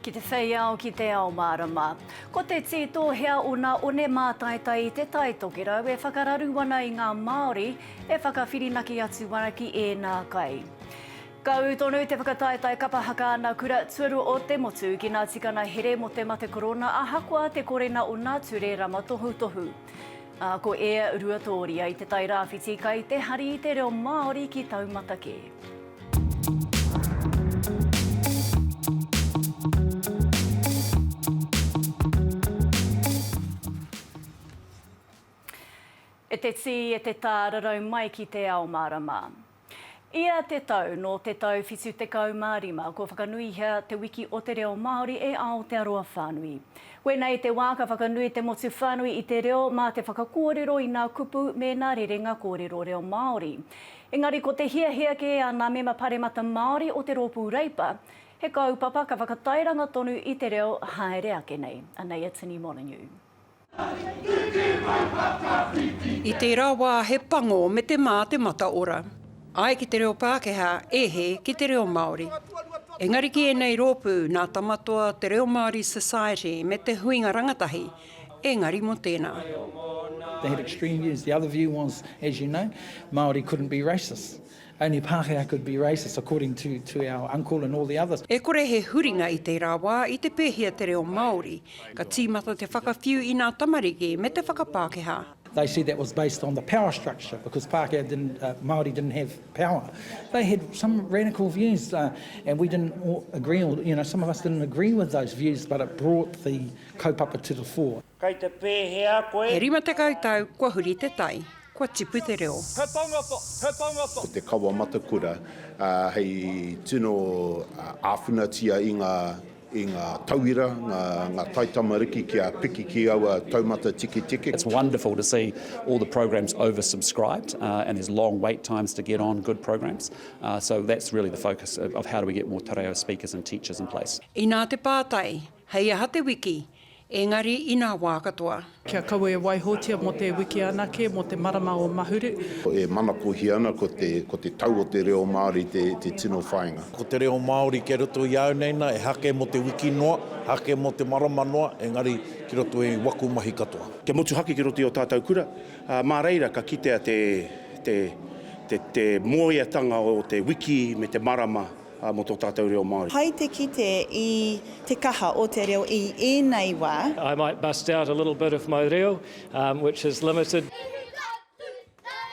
Ki te whei ao, ki te ao mārama. Ko te tītōhea o nā one mātaitai i Te Tai Tokerau e whakararu ana i ngā Māori e whakawhirinaki atu ana ki ēnā kai. Ka ū tonu te whakataetae kapa haka ana kura tuarua o te motu ki nā tikana here mō te mate korona ahakoa te korena o nā ture rama tohutohu. Ā, ko Air Ruatōria i Te Tai Rāwhiti kai te hari i te reo Māori ki taumata kē. E te tī, e te tā, rarau mai ki te ao mārama. Ia te tau, nō te tau 75, kua whakanuihia Te Wiki o te Reo Māori e Aotearoa whānui. Koinei te wā ka whakanui te motu whānui i te reo mā te whakakōrero i nā kupu me nā rerenga kōrero reo Māori. Engari ko te hiahia kē a nā mema paremata Māori o te Rōpū Reipa, he kaupapa ka whakatairanga tonu i te reo haere ake nei. Anei a Tini Molyneux. I tērā wā he pango me te mā te mataora. Āe ki te reo Pākehā, e hē ki te reo Māori. Engari ki ēnei rōpū, nā Tamatoa, Te Reo Māori Society me te Huinga Rangatahi, engari mō tēnā. They had extreme views. The other view was, as you know, Māori couldn't be racist. Only Pākehā could be racist according to to our uncle and all the others. E kore he huringa i tērā wā i te pēhia te reo Māori, ka tīmata te whakawhiu i nā tamariki me te whakapākehā. They said that was based on the power structure because Pākehā didn't, Māori didn't have power. They had some radical views and we didn't agree, or you know, some of us didn't agree with those views but it brought the kaupapa to the fore. Kei te pēhea koe? He 50 tau kua huri te tai, kua tipu te reo. He tangata, he tangata! Ko te kawa matakura hei tino āwhinatia i ngā, i ngā tauira, ngā, ngā taitamariki kia piki ki aua taumata tiketike. It's wonderful to see all the programs oversubscribed and there's long wait times to get on good programs. So that's really the focus of how do we get more te reo speakers and teachers in place. Inā te pātai, hei aha te wiki? Engari i nā wā katoa. Kia kaua e waihotia mō te wiki anake, mō te marama o Mahuru. E manakohia ana ko te, ko te tau o te reo Māori te, te tino whāinga. Ko te reo Māori kei roto i a au nei na, ehake mō te wiki noa, ehake mō te marama noa, engari ki roto i waku mahi katoa. Kia motuhake ki roto i ō tātou kura, ā, mā reira ka kitea te, te, te, te mōiatanga o te wiki me te marama mō tō tātou reo Māori. Pai te kite i te kaha o te reo i ēnei wā. I might bust out a little bit of my reo, which is limited.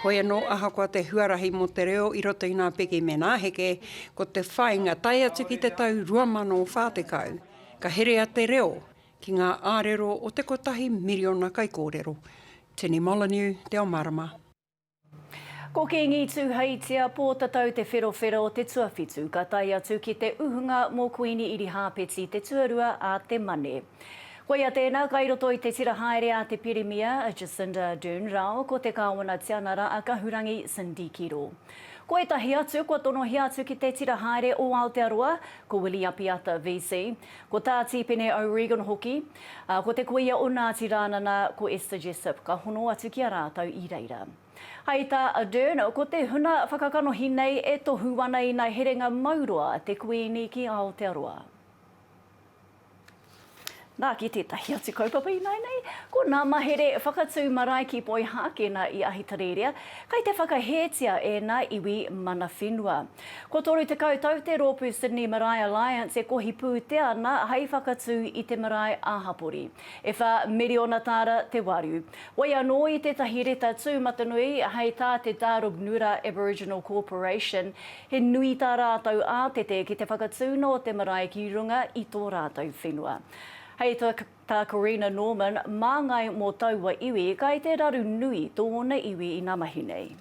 Hoi anō, ahakoa te huarahi mō te reo i roto i ngā piki me ngā heke, ko te whāinga tae atu ki te tau 2040, ka herea te reo ki ngā ārero o te kotahi miriona kaikōrero. Tini Molyneux, Te Ao Marama. Ko Kīngi Tūheitia Pōtatau Te Wherowhero te tuawhitu ka tae atu ki te uhunga mō Kuini Irihāpeti te tuarua a te Mane. Koia tēnā kai roto i te tira haere a te Pirimia, a Jacinda Ardern rāua ko te Kāwana Tianara a Kahurangi Cindy Kiro. Ko ētahi atu kua tonohia atu ki te tira haere o Aotearoa, ko Willie Apiata VC, ko Tā Tīpene O'Regan hoki, ā, ko te kuia o Ngāti Rānana, ko Esther Jessop ka hono atu ki a rātou i reira. Hei tā Ardern, ko te huna whakakanohi nei e tohu ana i nā herenga mauroa a te Kuini ki Aotearoa. Nā, ki tētahi atu kaupapa ināianei, ko nā mahere whakatū marae ki Poihākena i Ahitereiria, kei te whakahētia e nā iwi mana whenua. Kua 30 tau te rōpū Sydney Marae Alliance e kohi pūtea ana hei whakatū i te marae ā-hapori. E whā miriona tāra te waru. Wai anō i tētahi reta tūmatanui hei tā te Darug Nura Aboriginal Corporation, he nui tā rātou ātete ki te whakatūna o te marae ki runga i tō rātou whenua. Hei tā Corina Norman, māngai mō taua iwi, kai te raru nui tōna iwi i ngā mahi nei.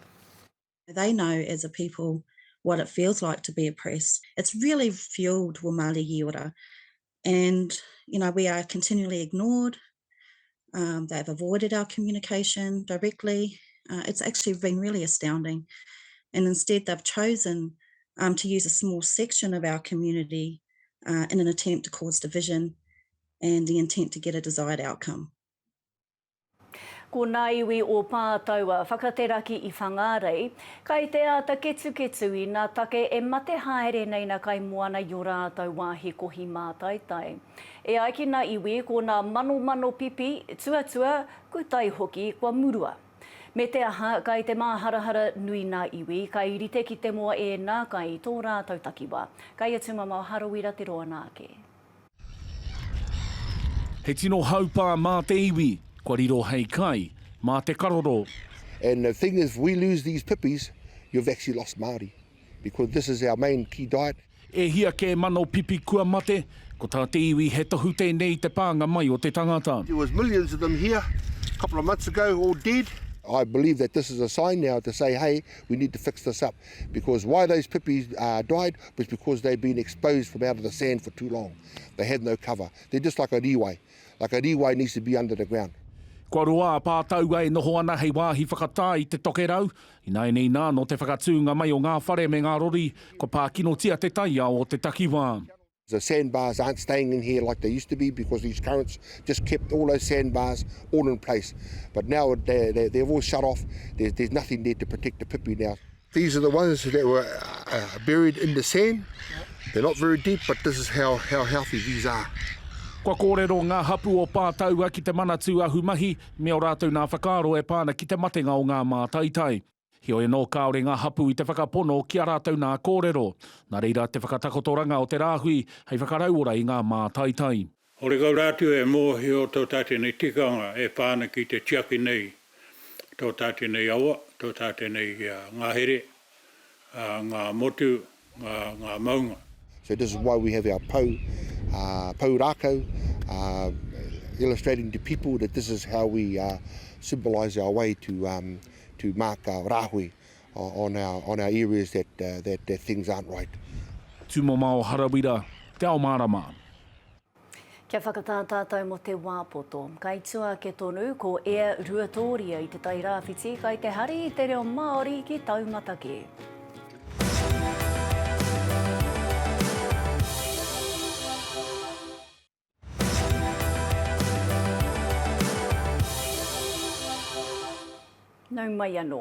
They know as a people what it feels like to be oppressed. It's really fueled Wamali Yiora. And, you know, we are continually ignored. Um, they've avoided our communication directly. Uh, it's actually been really astounding. And instead, they've chosen um, to use a small section of our community uh, in an attempt to cause division and the intent to get a desired outcome. Ko nā iwi o Pātaua, whakateraki i Whangārei, kai te āta ketuketu i nā take e mate haere nei nā kaimoana i o rātou wāhi kohi mātaitai. E ai ki nā iwi, ko nā manomano pipi, tuatua, kutai hoki kua murua. Me te aha, kai te māharahara nui nā iwi, kai rite ki te moa ēnā kai i tō rātou takiwā. Kai a Tumamao Harawira te roa nā ake. He tino haupā mā te iwi, kua riro hei kai, mā te karoro. And the thing is if we lose these pipis, you've actually lost Māori because this is our main key diet. E hia kē mano pipi kua mate, ko tā te iwi he tohu tēnei i te pānga mai o te tangata. There was millions of them here a couple of months ago, all dead. I believe that this is a sign now to say, hey, we need to fix this up because why those pipis uh, died was because they've been exposed from out of the sand for too long. They have no cover. They're just like a riwai. Like a riwai needs to be under the ground. Kua roa a Pātaua e noho ana hei wāhi whakatā i te tokerau. Ināianei nā, nō te whakatūnga mai o ngā whare me ngā rori, kua pākinotia te taiao o te takiwā. The sandbars aren't staying in here like they used to be because these currents just kept all those sandbars all in place. But now they, they, they've all shut off. There's, there's nothing there to protect the pipi now. These are the ones that were uh, buried in the sand. They're not very deep, but this is how, how healthy these are. Kua kōrero ngā hapū o Pātaua ki te Manatū Ahumahi me ō rātou nā whakaaro e pā ana ki te matenga o ngā mātaitai. Heoi anō, kāore ngā hapū i te whakapono ki ā rātou nā kōrero. Nā reira te whakatakotoranga o te rāhui hei whakarauora i ngā mātaitai. Horekau rātou e mōhio tō tātou nei tikanga e pā ana ki te tiaki nei tō tātou nei awa, tō tātou nei ngahere, ngā motu, ngā, ngā maunga. So this is why we have our pou, uh, pou rākau, uh, illustrating to people that this is how we uh, symbolise our way to, um, to mark uh, rāhui on our, on our areas that, uh, that, that things aren't right. Tūmamao Harawira, Te Ao Mārama. Kia whakatā tātou mō te wā poto. Kai tua ake tonu, ko Air Ruatōria i Te Tai Rāwhiti kai te hari i te reo Māori ki taumata kē. Nau mai anō.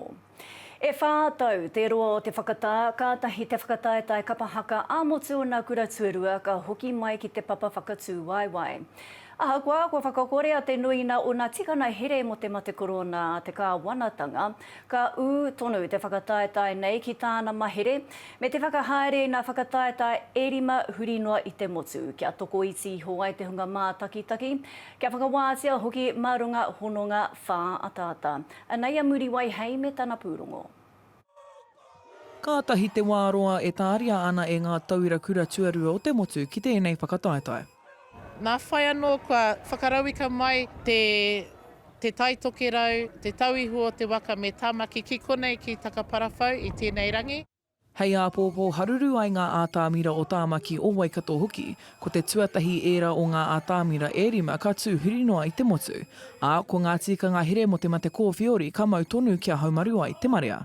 E whā tau te roa o te whakatā, kātahi te whakataetae kapa haka ā-motu o nā kura tuarua ka hoki mai ki te papa whakatū waewae. Ahakoa kua whakakorea te nuina o nā tikana here mō te mate korona a te kāwanatanga, ka ū tonu te whakataetae nei ki tāna mahere me te whakahaere i nā whakataetae e rima huri noa i te motu, kia tokoiti iho ai te hunga mātakitaki, kia whakawātea hoki mā runga hononga whāataata. Anei a Muriwai Hei me tana pūrongo. Kātahi te wā roa e tāria ana e ngā tauira kura tuarua o te motu ki tēnei whakataetae. Nā whai anō kua whakarauika mai te Te Tai Tokerau, Te Tauihu o te Waka me Tamaki ki konei ki Takaparawhau i tēnei rangi. Hei āpōpō haruru ai ngā ātamira o Tāmaki, o Waikato hoki. Ko te tuatahi ērā o ngā ātamira e rima ka tū huri noa i te motu. Ā, ko ngā tikanga here mō te mate kōwheori ka mau tonu kia haumaru ai te marea.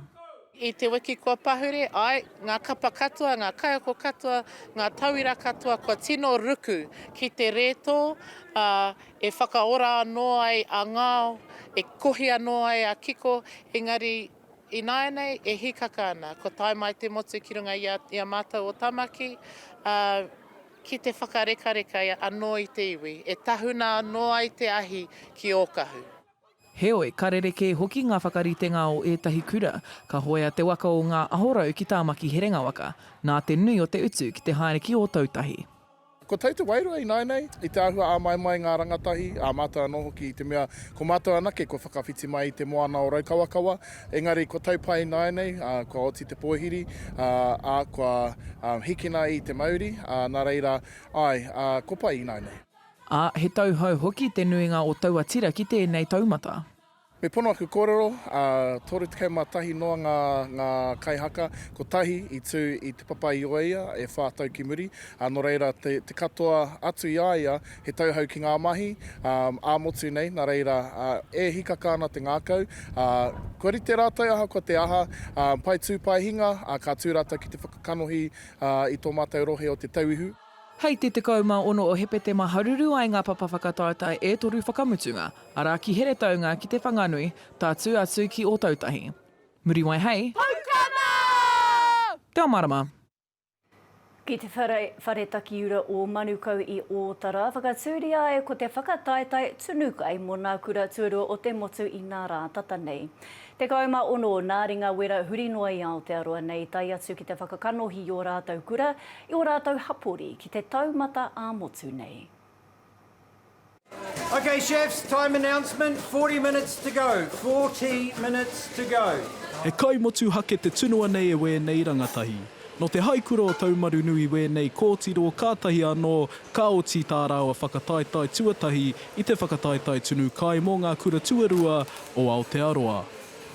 I te wiki kua pahure, āe, ngā kapa katoa, ngā kaiako katoa, ngā tauira katoa kua tino ruku ki te rētō, ā, e whakaora anō ai a ngao, e kohi anō ai a kiko, engari Ināianei e hīkaka ana, kua tae mai te motu ki runga i a, i a mātou o Tamaki, ā, ki te whakarekareka anō i te iwi, e tahuna anō ai te ahi ki Ōkahu. Heoi, ka rerekē hoki ngā whakaritenga o ētahi kura, ka hoea te waka o ngā Ahorau ki Tāmaki Herenga Waka, nā te nui o te utu ki te haere ki Ōtautahi. Ko tau te wairua ināianei, i te āhua āmaimai ngā rangatahi, ā mātou anō hoki i te mea ko mātou anake kua whakawhiti mai i te moana o Raukawakawa, engari kua tau pai ināianei, ā, kua oti te pōhiri, ā, ā, kua hikina i te mauri, ā, nā reira, āe, ā, kua pai ināianei. Ā, he tauhou hoki te nuinga o taua tira ki tēnei taumata. Me pono aku kōrero, ā, 31 noa ngā, ngā kaihaka, kotahi i tū i Te Papa-i-oea e whā tau ki muri, ā, nō reira te, te katoa atu i a ia he tauhou ki ngā mahi, ā, ā-motu nei, nā reira, ā, e hīkaka ana te ngākau, ā, kua rite rātou ahakoa te aha, ā, pai tū pai hinga, ā, ka tū rātou ki te whakakanohi, ā, i tō mātou rohe o Te Tauihu. Hei te 16 o Hepetema haruru ai ngā papa whakataetae e toru whakamutunga, arā ki Heretaunga ki Te Whanganui, tatū atu ki Ōtautahi. Muriwai hei. Poutama! Te Ao Marama. Ki te whare, whare takiura o Manukau i Ōtara, whakatūria ai ko te whakataetae tunu kai mō nā kura tuarua o te motu i nā rā tata nei. 16 nā ringa wera huri noa i Aotearoa nei tae atu ki te whakakanohi i ō rātou kura, i ō rātou hapori ki te taumata ā-motu nei. Ok chefs, time announcement, 40 minutes to go, 40 minutes to go. He kai motuhake te tunua nei e wēnei rangatahi. Nō te haikura o Taumarunui wēnei kōtiro kātahi anō ka oti tā rāua whakataetae tuatahi i te whakataetae tunu kai mō ngā kura tuarua o Aotearoa.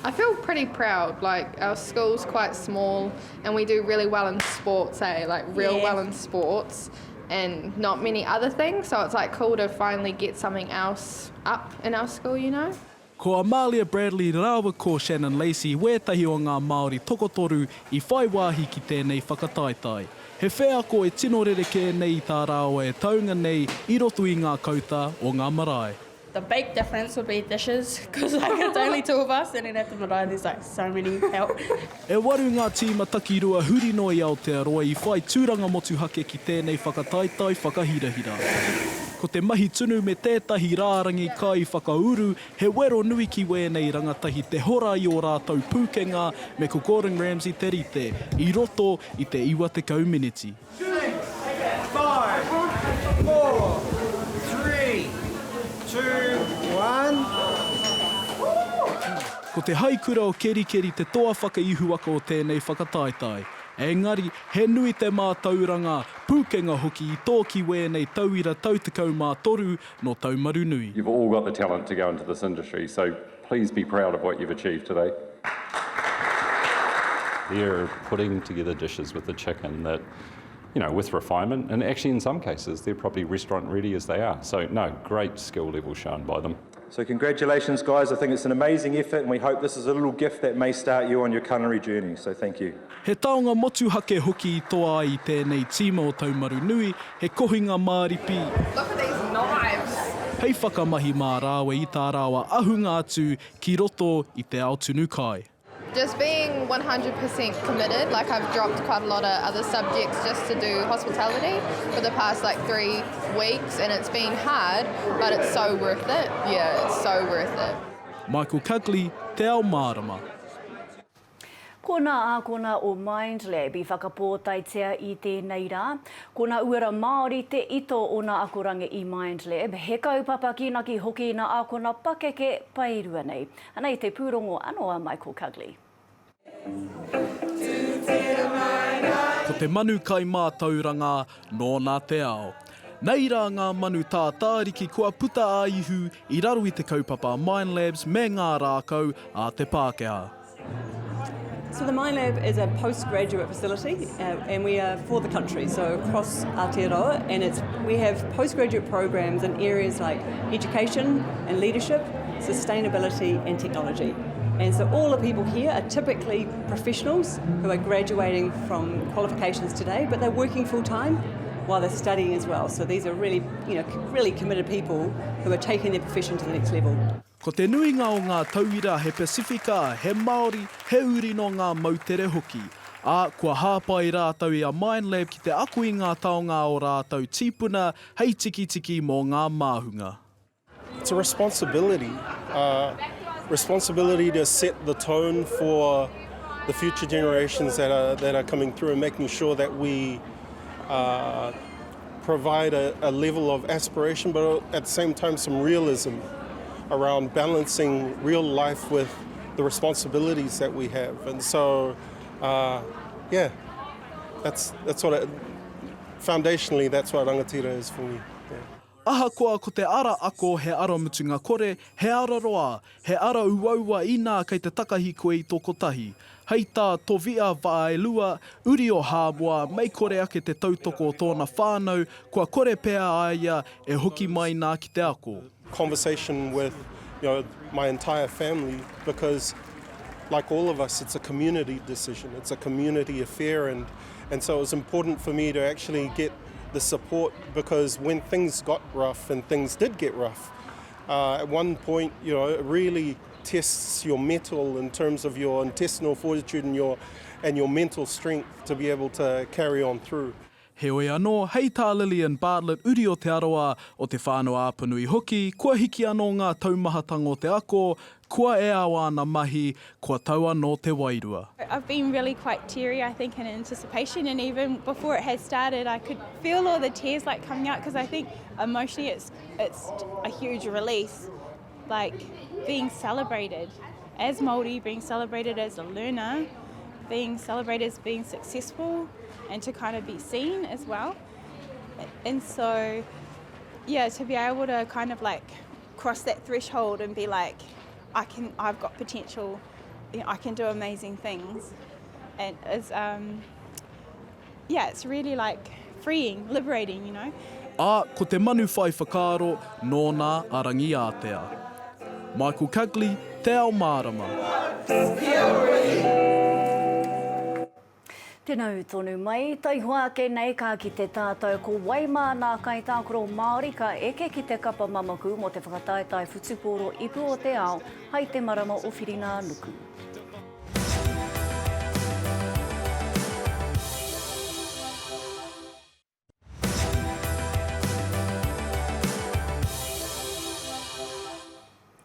I feel pretty proud, like our school's quite small and we do really well in sports eh, like real yeah. well in sports and not many other things, so it's like cool to finally get something else up in our school, you know. Ko Amalia Bradley rāua ko Shannon Lacey wētahi o ngā Māori tokotoru i whai wāhi ki tēnei whakataetae. He wheako e tino rerekē nei i tā rāua e taunga nei i roto i ngā kauta o ngā marae. The big difference would be dishes cause like it's only two of us and then at the marae there's like so many help. E waru ngā tīma takirua huri noa i Aotearoa i whai tūranga motuhake ki tēnei whakataetae whakahirahira. Ko te mahi tunu me tētahi rārangi kai whakauru he wero nui ki wēnei rangatahi te hora i ō rātou pūkenga me ko Gordon Ramsay te rite i roto i te 90 meneti. Six, five, four, three, two, one. Ko te haikura o Kerikeri te toa whakaihuwaka o tēnei whakataetae. Engari, he nui te mātauranga, pūkenga hoki i tō ki wēnei tauira tau 13 nō Taumarunui. You've all got the talent to go into this industry, so please be proud of what you've achieved today. They're putting together dishes with the chicken that, you know, with refinement, and actually in some cases they're probably restaurant ready as they are. So no, great skill level shown by them. So congratulations guys, I think it's an amazing effort and we hope this is a little gift that may start you on your culinary journey, so thank you. He taonga motuhake hoki i toa ai i tēnei tīma o Taumarunui, he kohinga māripi, Look at these knives! hei whakamahi mā rāua i tā rāua ahunga atu ki roto i te ao tunu kai. Just being 100% committed, like I've dropped quite a lot of other subjects just to do hospitality for the past like three weeks and it's been hard, but it's so worth it. Yeah, it's so worth it. Michael Cugley, Te Ao Mārama. Ko nā ākona o Mindlab i whakapōtaetia i tēnei rā. Ko nā uara Māori te ito o nā akorangi i Mindlab, he kaupapa kīnaki hoki nā ākona pakeke paerua nei. Anei te pūrongo anō a Michael Cugley. Ko te manu kai mātauranga nōna te ao. Nei rā ngā manu tātāriki kua puta a Ihu i raro i te kaupapa a Mindlabs me ngā rākau a te Pākehā. So the Mindlab is a postgraduate facility uh, and we are for the country, so across Aotearoa, and it's, we have postgraduate programs in areas like education and leadership, sustainability and technology. And so all the people here are typically professionals who are graduating from qualifications today, but they're working full time while they're studying as well. So these are really, you know, really committed people who are taking their profession to the next level. Ko te nuinga o ngā tauira he Pasifika, he Māori, he uri nō ngā moutere hoki, ā, kua hāpai rātou i a Mindlab ki te ako i ngā taonga a ō rātou tīpuna hei tikitiki mō ngā māhunga. It's a responsibility, uh, responsibility to set the tone for the future generations that are, that are coming through and making sure that we uh, provide a, a level of aspiration, but at the same time some realism around balancing real life with the responsibilities that we have. And so, uh, yeah, that's, that's what it, foundationally, that's what rangatira is for me. Yeah. Ahakoa ko te ara ako he ara mutunga kore, he ara roa, he ara uaua inā kei te takahi koe i tō kotahi. Hei tā Tovia Vaaelua, uri o Hāmoa, mei kore ake te tautoko o tōna whānau, kua kore pea a ia e hoki mai nā ki te ako. Conversation with you know, my entire family because like all of us it's a community decision, it's a community affair and, and so it was important for me to actually get the support because when things got rough and things did get rough, uh, at one point, you know, it really tests your mettle in terms of your intestinal fortitude and your, and your mental strength to be able to carry on through. Heoi anō, hei tā Lillian Bartlett uri o Te Arawa, o Te Whānau-a-Apanui hoki, kua hiki anō ngā taumahatanga o te ako, kua ea āna mahi, kua tau anō te wairua. I've been really quite teary I think in anticipation and even before it has started I could feel all the tears like coming out because I think emotionally it's it's a huge release like being celebrated as Māori, being celebrated as a learner, being celebrated as being successful and to kind of be seen as well. And so, yeah, to be able to kind of like cross that threshold and be like, I can, I've got potential, you know, I can do amazing things. And is, um, yeah, it's really like freeing, liberating, you know. Ā, ko te manu whai whakaaro, nōna a Rangiātea. Michael Cugley, Te Ao Mārama. Te nau tonu mai, taihoa ake nei ka kite tātou ko wai mā nā kaitākaro Māori ka eke ki te kapa mamaku mō te whakataetae whutupōro ipu o te ao hai te marama o Whiringa-ā-nuku.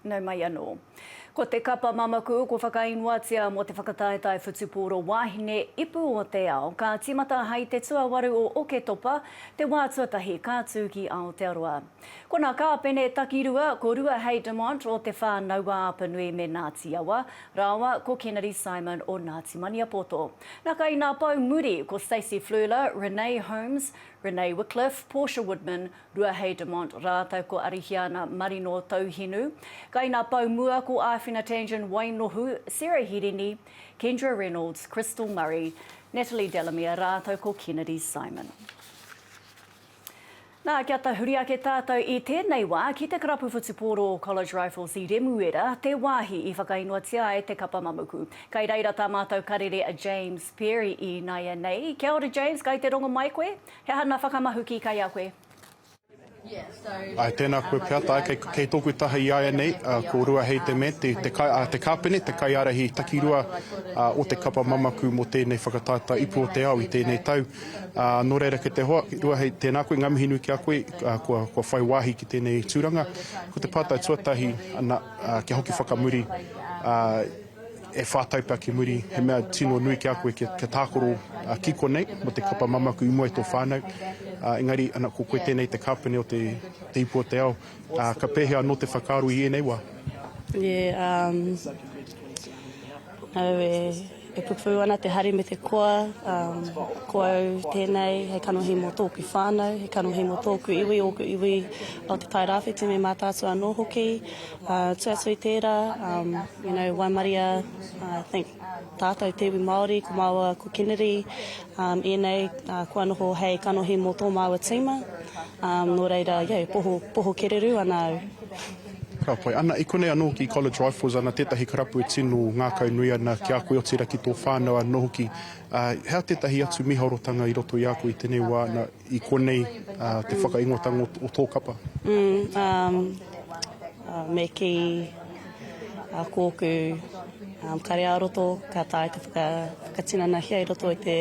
Nau mai anō. Ko te kapa mamaku kua whakaingoatia mō te whakataetae whutupōro wāhine ipu o te ao ka tīmata hai te tuawaru o Oketopa, te wā tuatahi ka tū ki Aotearoa. Ko nā Kāpene Takirua, ko Ruahei Demont o Te Whānau-a-Apanui me Ngāti Awa, rāua ko Kennedy Simon o Ngāti Maniapoto. Nā kai nā pou muri ko Stacey Fluhler, Renee Holmes, Renee Wickliffe, Portia Woodman, Ruahei Demont rātou ko Arihiana Marino Tauhinu. Kai nā pou mua ko Āwhina Tangen Wainohu, Sarah Hirini, Kendra Reynolds, Krystal Murray, Natalie Delamere rātou ko Kennedy Simon. Nā, kia tahuri ake tātou i tēnei wā ki te karapu whutupōro o College Rifles i Remuera, te wāhi i whakainoatia ai te kapa mamuku. Kai reira tā mātou karere a James Perry i nāianei. Kia ora James, kai te rongo mai koe? He aha nā whakamahuki kai a koe? Āe, tēnā koe Peata, āe, kei, kei tōku taha i āianei, ko Ruahei Te Mea, te, te, kai, te kāpene, te kaiārahi takirua o te kapa mamaku mō tēnei whakataetae ipu o te ao i tēnei tau. Ā, nō reira kei te hoa, Ruahei, tēnā koe, ngā mihi nui ki a koe, kua, kua whai wāhi ki tēnei tūranga. Ko te pātai tuatahi, ana, kia hoki whakamuri, ā, E whā tau pea ki muri, he mea tino nui ki a koe kia, kia tākaro ki konei mō te kapa mamaku i mua i tō whānau. Engari, ana, ko koe tēnei te kāpene o te, te ipu o te ao. Ka pēhea anō te whakaaro i ēnei wā? Yeah, um, au e, e pupū ana te hari me te koa, um, ko au tēnei hei kanohi mō tōku whānau, hei kanohi mō tōku iwi, ōku iwi o Te Tairāwhiti me Mātaatua anō hoki. Uh, tu atu i tērā, um, you know, waimaria, I think tātou te iwi Māori, ko māua ko Kennedy, um, ēnei uh, kua noho hei kanohi mō tō māua tīma. Um, nō reira, yeah, poho, poho kereru ana au. Ka pai. Ana, i konei anō ki College Rifles ana tētahi karapu e tino ngākau nui ana ki a koe, otirā ki tō whānau anō hoki. Uh, he aha tētahi atu miharotanga i roto i a koe i tēnei wā, ana, I konei te whakaingoatanga o tō kapa? Mm, um, me kī ko ōku um, kare ā-roto ka taea te whaka, whakatinanahia i roto i te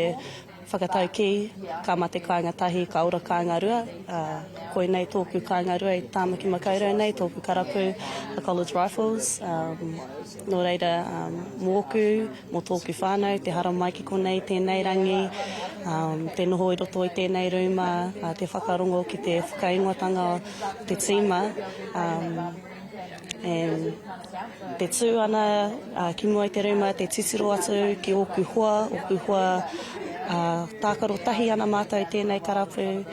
whakataukī, ka mate kāinga tahi, ka ora kāinga rua. Uh, koinei tōku kāinga rua i Tāmaki Makaurau nei, tōku karapu, a College Rifles. Um, nō reira, um, mōku, Mō tōku whānau, te haramai ki konei tēnei rangi, te noho i roto i tēnei rūma, te whakarongo ki te whakaingoatanga o te tīma, and te tū ana ki mua i te rūma, te titiro atu ki ōku hoa, ōku hoa tākaro tahi ana mātou i tēnei karapu,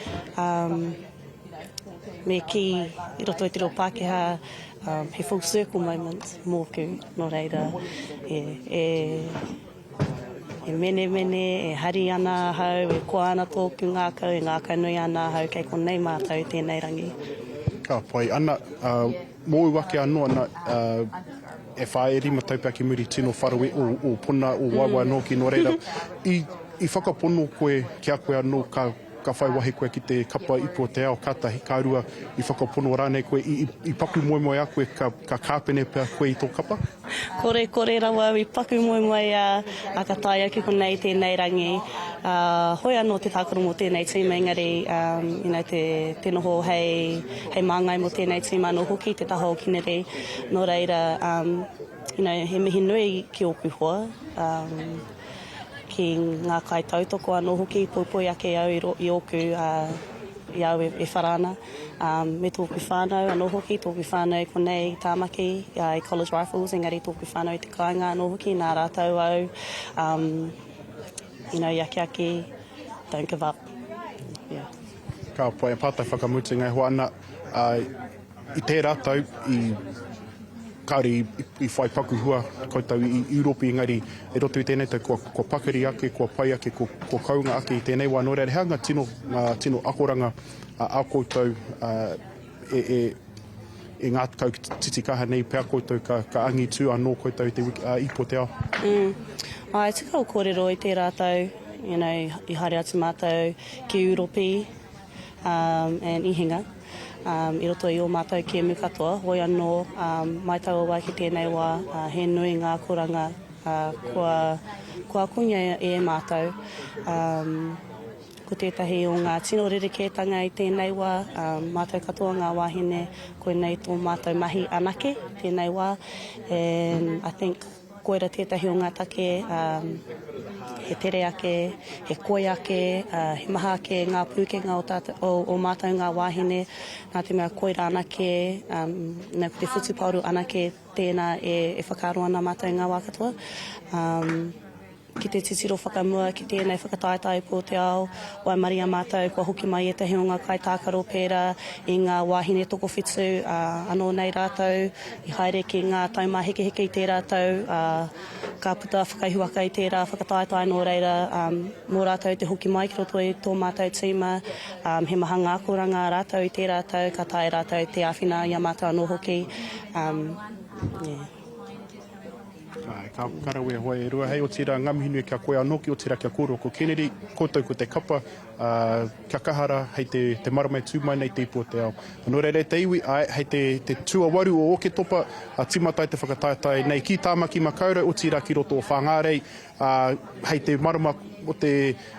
me kī i roto i te reo Pākehā, He full circle moment mōku, nō reira, e, e menemene, e hari ana ahau, e koa ana tōku ngākau, e ngākaunui ana ahau kei konei mātou i tēnei rangi. Ka pai. Ana, mōu ake anō, ana, e whā, e rima tau pea ki muri, tino wharawe o, o pona, o waewae anō hoki, nō reira, i, i whakapono koe ki a koe anō ka. ka whai wahi koe ki te kapa ipu o te ao, ka tahi, ka rua, i whakapono rānei koe, i, i, i paku moemoeā koe ka, ka kāpene pea koe i tō kapa? Kore, kore rawa au i paku moemoeā, ā, ka tae au ki konei tēnei rangi. Ā, hoi anō te tākaro mō tēnei tīma engari, um, you know, te, te noho hei, hei māngai mō tēnei tīma anō hoki, te taha o Kennedy. Nō reira, um, you know, he mihi nui ki ōku hoa, um, ki ngā kaitautoko anō hoki, poipoi ake au i, i ōku, uh, i a au e, e whara ana, um, me tōku whānau anō hoki, tōku whānau i konei i Tāmaki, uh, i College Rifles, engari tōku whānau i te kāinga anō hoki, nā rātou au, um, you know, i akiaki, don't give up, yeah. Ka pai, pātai whakamutunga e hoa ana, uh, I tērā tau i kāore i whai paku hua koutou i Ūropi engari i roto i tēnei tau kua, kua pakari ake, kua pai ake, kua, kua kounga ake i tēnei wā. Nō reira, he aha ngā tino, ngā tino akoranga a koutou e, e, e ngākau titikaha nei pea koutou ka, ka angitū anō koutou i te wiki, ipu o te ao? Mm. Āe, tika ō kōrero i tērā tau, you know, i haere atu mātou ki Ūropi, um, and i hinga um, i roto i ō mātou kēmu katoa. Hoi anō, um, mai taua wā ki tēnei wā, uh, he nui ngā akoranga uh, kua, kua akongia e mātou. Um, ko tētahi o ngā tino rerekētanga i tēnei wā, um, mātou katoa ngā wāhine, koinei tō mātou mahi anake tēnei wā. And I think Koira tētahi o ngā take, he tere ake, he koi ake, he maha ake ngā pūkenga o tātou, o, o mātou ngā wāhine, nā te mea koira anake, nā, ko te whutupaoro anake tēnā e, e whakaaro ana mātou i ngā wā katoa. Ki te titiro whakamua ki tēnei whakataetae ko te ao, waimaria mātou kua hoki mai ētahi o ngā kaitākaro pērā i ngā wāhine tokowhitu, ā, anō nei rātou i haere ki ngā taumāhekeheke i tērā tau, ā, ka puta whakaihuwaka i tērā whakataetae nō reira, ā, mō rātou te hoki mai ki roto i tō mātou tīma, ā, he maha ngā akoranga a rātou i tērā tau, ka taea rātou te āwhina i a mātou anō hoki, ā, yeah. Āe, ka, ka rawe hoa e Ruahei, otirā ngā mihi nui ki a koe anō ki, otirā ki a kōrua ko Kennedy, koutou ko te kapa, ā, kia kaha rā hei te, te marama e tū mai nei te ipu o te ao. Nō reira e te iwi, āe, hei te, te tuawaru o Oketopa, ā, tīmata ai te whakataetae nei ki Tāmaki Makaurau, otirā ki roto o Whāngārei, ā, hei te marama o te,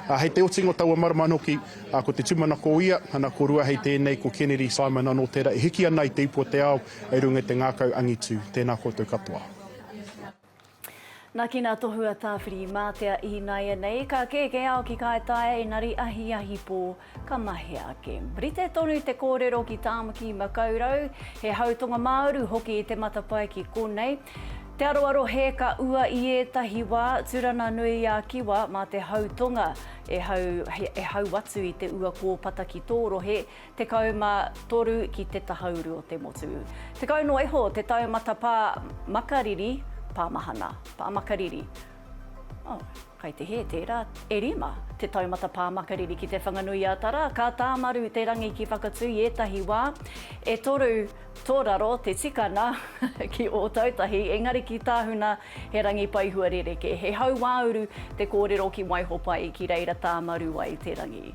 ā, hei te otinga o taua marama anō ki, ā, ko te tūmanako ia, ana, ko Ruahei tēnei, ko Kennedy Simon anō tērā e hiki ana i te ipu o te ao, i runga i te ngākau angitu. Tēnā koutou katoa. Nakina tohu a Tāwhirimātea īnāianei, ka kēkē ao ki Kaitaia engari ahiahi pō ka mahea ake. Rite tonu te kōrero ki Tāmaki Makaurau, he hautonga māuru hoki te matapae ki konei. Te aroaro he ka ua i ētahi wā, Turana nui a Kiwa mā te hau tonga e hau, e hau atu i te ua kōpata ki tō rohe, 13 ki te tahauru o te motu. 10 noa iho te taumata pā makariri, pā mahana, pā makariri. Oh, kai te hē tērā. E rima te taumata pā makariri ki Te Whanganui-a-Tara, ka tāmaru te rangi ki Whakatū i ētahi wā. E toru tōraro te tikana ki Ōtautahi, engari ki Tāhuna he rangi paihua rerekē. He hauāuru te kōrero ki Waihopai ki reira tāmaru ai te rangi.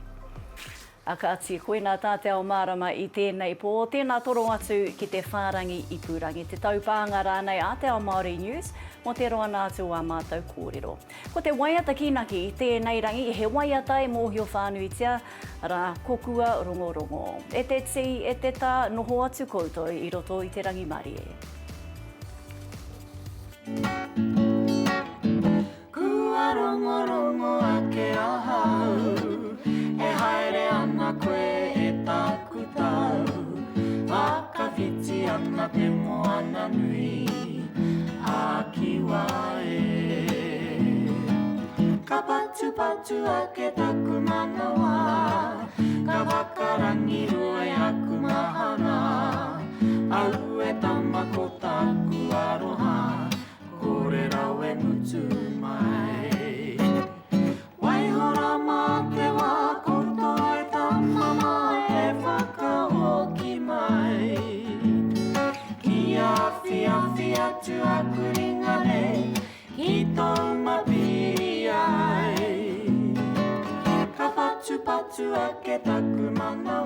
A kāti, koinā tā Te Ao Mārama i tēnei pō. Tēnā toro atu ki te whārangi ipurangi, te taupānga rānei a Te Ao Māori News mō te roana atu o ā mātou kōrero. Ko te waiata kīnaki i tēnei rangi, he waiata e mōhio whānuitia, arā, ko Kua Rongorongo. E te tī, e te tā, noho atu koutou i roto i te rangimarie. Kua rongorongo ake ahau, e haere ana koe e taku tau, Whakawhiti ana te moana nui a Kiwa e. Ka patupatu ake taku manawa, ka whakarangirua i aku mahara, Aue tama ko taku aroha, Kore rau e mutu mai. Waiho rā mā te wā koutou e tama mā e whakahoki mai. Ki awhiawhi atu aku ringa nei ki tōu mapiri ai. Ka patupatu. Patupatu ake taku manawa.